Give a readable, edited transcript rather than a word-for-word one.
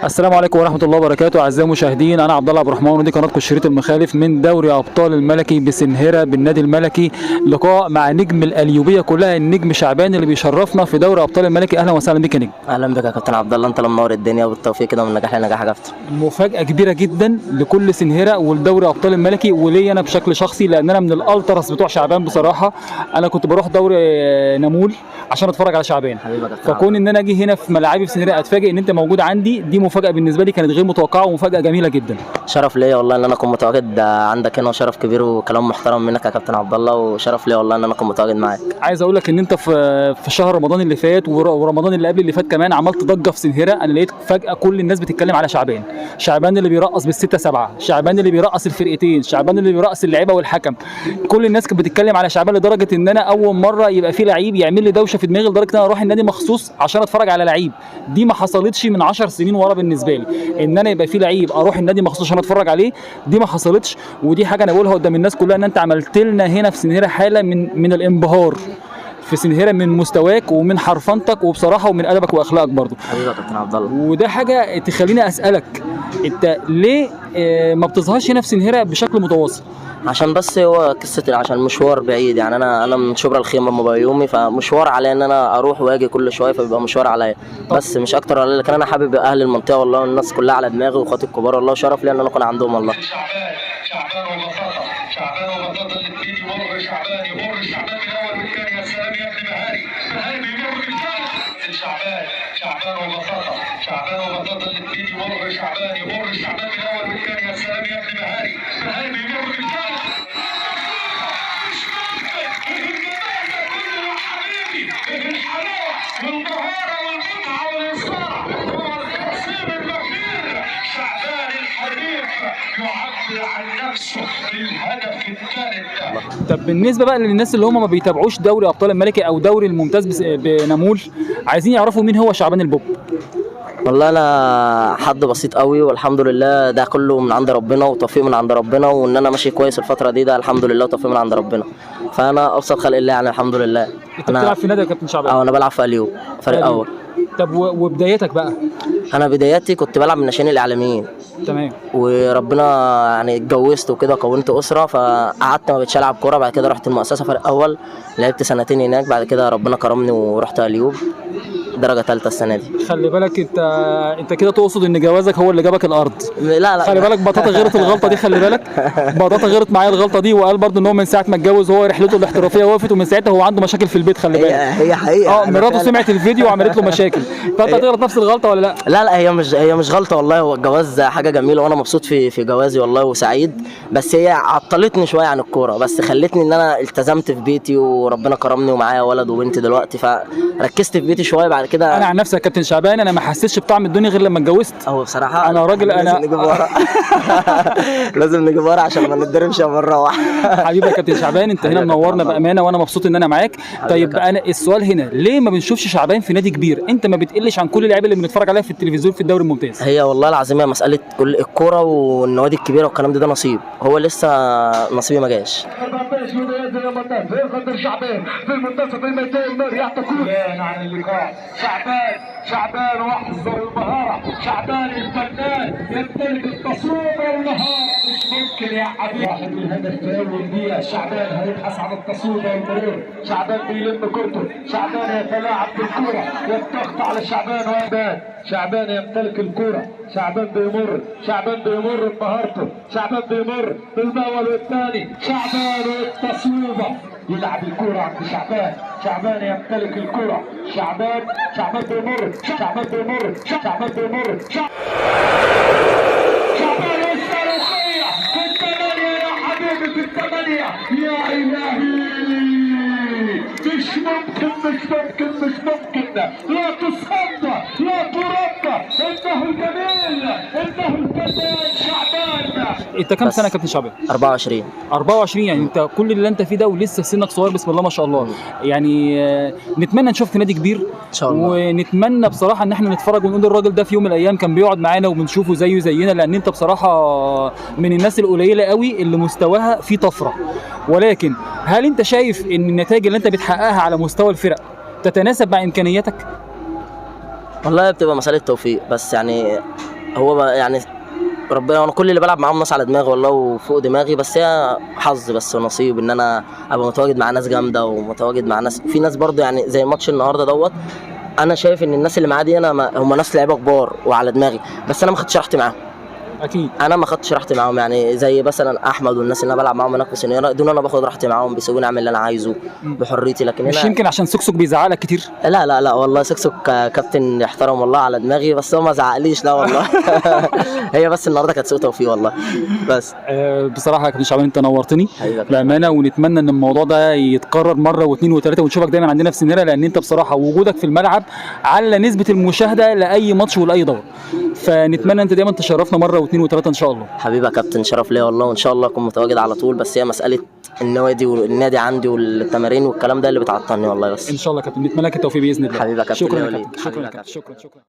السلام عليكم ورحمة الله وبركاته أعزائي المشاهدين، أنا عبد الله عبد الرحمن ودي قناتكم الشريط المخالف من دوري أبطال الملكي بسنهرة بالنادي الملكي. لقاء مع نجم القليوبية كلها، النجم شعبان اللي بيشرفنا في دوري أبطال الملكي. أهلا وسهلا بك يا نجم. اهلا بك يا كابتن عبد الله، انت اللي منور الدنيا، وبالتوفيق كده من نجاح لنجاح يا كابتن. مفاجأة كبيرة جدا لكل سنهرة والدوري أبطال الملكي وليا أنا بشكل شخصي، لأن أنا من الألتراس بتوع شعبان. بصراحة أنا كنت بروح دوري نامول عشان أتفرج على شعبان. حبيبي يا كابتن. فكون ان انا اجي هنا في ملعبي في سنهرة اتفاجئ ان انت موجود عندي، دي مفاجأة بالنسبة لي كانت غير متوقعة ومفاجأة جميلة جدا. شرف ليا والله ان انا اكون متواجد عندك هنا، وشرف كبير وكلام محترم منك يا كابتن عبد الله، وشرف ليا والله ان انا اكون متواجد معاك. عايز اقول لك ان انت في شهر رمضان اللي فات ورمضان اللي قبل اللي فات كمان عملت ضجه في سنهرة. انا لقيت فجاة كل الناس بتتكلم على شعبان، شعبان اللي بيرقص بالستة سبعة، شعبان اللي بيرقص الفرقتين، شعبان اللي بيرقص اللعيبة والحكم. كل الناس كانت بتتكلم على شعبان لدرجة ان انا اول مرة يبقى في لعيب يعمل لي دوشه في دماغي لدرجة ان انا اروح النادي مخصوص عشان اتفرج على لعيب. دي ما حصلتش من 10 سنين ورا بالنسبة لي، ان انا يبقى في لعيب اروح النادي مخصوص عشان اتفرج عليه، دي ما حصلتش. ودي حاجة انا بقولها قدام الناس كلها، ان انت عملت لنا هنا في سنهرة حاله من الانبهار في سنهرة، من مستواك ومن حرفنتك وبصراحة ومن ادبك واخلاقك برضو. حبيبي يا كابتن عبد الله. وده حاجة تخليني اسالك، انت ليه ما بتظهرش هنا في سنهرة بشكل متواصل؟ عشان بس هو قصة، عشان مشوار بعيد يعني، انا من شبرا الخيمة ام بيومي، فمشوار عليا ان انا اروح واجي كل شوية، فبيبقى مشوار عليا بس مش اكتر ولا، لكن انا حابب اهل المنطقة والله، والناس كلها على دماغي واخواتي الكبار والله، وشرف ليا ان انا اكون عندهم والله. شعبان، شعبان وبساطة، شعبان وبساطة، الاثنين يمر شعبان، يمر شعبان الأول والثاني. يا سلام يا ابن مهاري، مهاري بيمر بالثالث. شعبان، شعبان وبساطة، شعبان وبساطة، الاثنين يمر شعبان، يمر شعبان الأول والثاني. يا سلام يا ابن مهاري، مهاري بيمر بالثالث. مش ممكن الجمال ده كله يا حبيبي، الحلاوة والمهارة والمتعة والإثارة هو التقسيم الأخير. شعبان الحريف يعبر عن نفسه بالهدف الثالث. طب بالنسبة بقى للناس اللي هم ما بيتابعوش دوري ابطال الملكي او دوري الممتاز بنامول، عايزين يعرفوا مين هو شعبان البوب. والله انا حد بسيط قوي والحمد لله، ده كله من عند ربنا وتوفيق من عند ربنا، وان انا ماشي كويس الفترة دي ده الحمد لله وتوفيق من عند ربنا، فانا ابسط خلق الله يعني الحمد لله. انت بتلعب في نادي يا كابتن شعبان؟ اه انا بلعب في اليوب فريق اول. طب وبدايتك بقى؟ انا بداياتي كنت بلعب من ناشئين الاعلاميين. تمام. وربنا يعني اتجوزت وكده وكونت اسره، فقعدت ما بقتش العب كورة. بعد كده رحت المؤسسة فريق اول، لعبت سنتين هناك، بعد كده ربنا كرمني ورحت اليوب درجه ثالثة السنة دي. خلي بالك انت كده تقصد ان جوازك هو اللي جابك الارض؟ لا لا، خلي بالك بطاطا غيرت الغلطة دي، خلي بالك بطاطا غيرت معايا الغلطة دي، وقال برضه ان هو من ساعة ما اتجوز هو رحلته الاحترافية وقفت، ومن ساعتها هو عنده مشاكل في البيت. خلي بالك هي حقيقة. أنا مراته فعلا- سمعت الفيديو وعملت له مشاكل، فانت هتغلط نفس الغلطة ولا لا؟ لا لا، هي مش غلطه والله، هو الجواز حاجة جميلة وانا مبسوط في جوازي والله وسعيد، بس هي عطلتني شوية عن الكورة، بس خلتني ان انا التزمت في بيتي وربنا كرمني ومعايا ولد وبنت دلوقتي، فركزت في بيتي شوية بعد كده. انا عن نفسي يا كابتن شعبان انا ما حسيتش بطعم الدنيا غير لما اتجوزت. هو بصراحة أنا راجل لازم أنا- نجيب ورا، لازم نجيب ورا عشان ما نتضربش مرة واحدة. حبيبي يا كابتن شعبان، انت هنا حبيبي يا كابتن منورنا عبد الله. بامانه، وانا مبسوط ان انا معاك. طيب كابتن. انا السؤال هنا، ليه ما بنشوفش شعبان في نادي كبير؟ انت ما بتقلش عن كل اللعيبة اللي بنتفرج عليها في التلفزيون في الدوري الممتاز. هي والله العظيم هي مسألة كل الكورة والنوادي الكبيرة والكلام ده نصيب، هو لسه نصيبي ما جاش. يقدر شعبان في المنتصف الميدان يعتقد عن اللقاء. شعبان، شعبان واحذر المهارة، شعبان الفنان يمتلك التصويب والمهارة، مش ممكن يا حبيبي. واحد الهدف في اول دقيقة، شعبان هيبحث عن التصويب والمرور، شعبان بيلم كرته، شعبان يتلاعب بالكرة، يضغط على شعبان ويبان، شعبان يمتلك الكرة، شعبان بيمر، شعبان بيمر بمهارته، شعبان بيمر بالاول والثاني، شعبان والتصويبة، يلعب الكرة عند شعبان، شعبان يمتلك الكرة، شعبان، شعبان بيمر، شعبان بيمر، شعبان بيمر، شعبان الصاروخية في الثمانية يا حبيبي، في الثمانية يا إلهي، مش ممكن، مش ممكن، مش ممكن، لا تصد، لا ترد، إنه الجميل، إنه الفنان شعبان. انت كام بس. سنة يا كابتن شعبان؟ 24. 24، يعني انت كل اللي انت فيه ده ولسه سنك صغير، بسم الله ما شاء الله. يعني نتمنى نشوف في نادي كبير ان شاء الله. ونتمنى بصراحة ان احنا نتفرج ونقول الراجل ده في يوم من الايام كان بيقعد معانا وبنشوفه زيه زينا، لان انت بصراحة من الناس القليلة قوي اللي مستواها فيه طفرة. ولكن هل انت شايف ان النتائج اللي انت بتحققها على مستوى الفرق تتناسب مع امكانياتك؟ والله بتبقى مسألة توفيق بس، يعني هو يعني ربنا، انا كل اللي بلعب معاهم ناس على دماغي والله وفوق دماغي، بس هي حظ بس ونصيب ان انا ابقى متواجد مع ناس جامدة ومتواجد مع ناس، في ناس برضو يعني زي ماتش النهارده دوت، انا شايف ان الناس اللي معايا دي انا هم ناس لعيبة كبار وعلى دماغي، بس انا ما خدتش راحتي معاهم. اكيد انا ما خدتش راحتي معاهم، يعني زي مثلا احمد والناس اللي انا بلعب معاهم هناك في سنيورة دول، انا باخد راحتي معاهم، بيسيبوني اعمل اللي انا عايزه بحريتي. لكن مش هنا يمكن عشان سكسك بيزعلك كتير؟ لا لا لا والله، سكسك كابتن يحترم والله على دماغي، بس هو ما زعقليش لا والله. هي بس النهارده كانت سوء توفيق والله بس. بصراحة يا كابتن شعبان انت نورتني حبيبي يا كابتن. بامانه، ونتمنى ان الموضوع ده يتكرر مرة واثنين وثلاثة، ونشوفك دايما عندنا في سنيرة، لان انت بصراحة وجودك في الملعب على نسبه المشاهدة لاي ماتش ولاي دوره، فنتمنى انت دايما تشرفنا مرة واثنين وثلاثة ان شاء الله. حبيبي يا كابتن، شرف ليا والله، وان شاء الله اكون متواجد على طول، بس هي مسالة النوادي والنادي عندي والتمارين والكلام ده اللي بتعطلني والله بس. ان شاء الله يا كابتن، نتمنى لك التوفيق باذن الله. حبيبي يا كابتن، شكرا ليا يا وليك. كابتن، شكرا حبيبي يا يا كابتن، شكرا شكرا.